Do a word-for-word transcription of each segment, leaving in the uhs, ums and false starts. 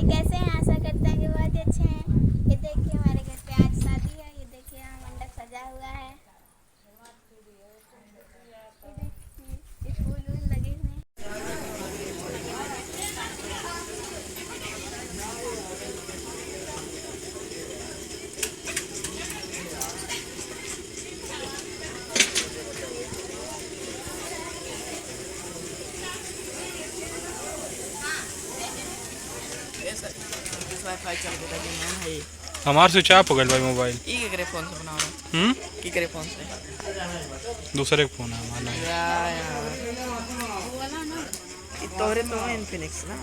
कैसे हैं? आशा करते हैं कि बहुत ही अच्छे हैं। ये देखिए, हमारे घर पे आज शादी है। ये देखिए, यहाँ मंडप सजा हुआ है। ये देखिए, ये फूल वूल लगे हुए हैं। ए सर, वाईफाई चल के लगे हैं भाई। हमार switch off हो गइल भाई मोबाइल। ई केकरे फोन से बनावल? हम्म? केकरे फोन से? दूसरे के फोन है, हमार नहीं। या, या। ई तोहरे तो है Infinix ना?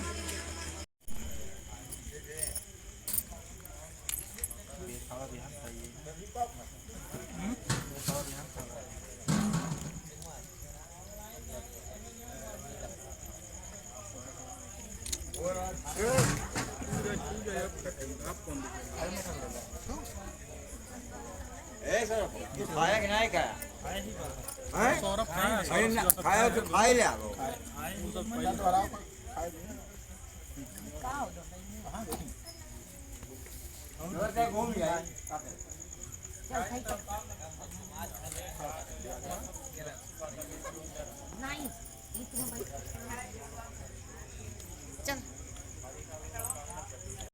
ए सर, तू खाया कि नहीं खाया? हैं? अरे ना, खाया तो खा ही ले आप।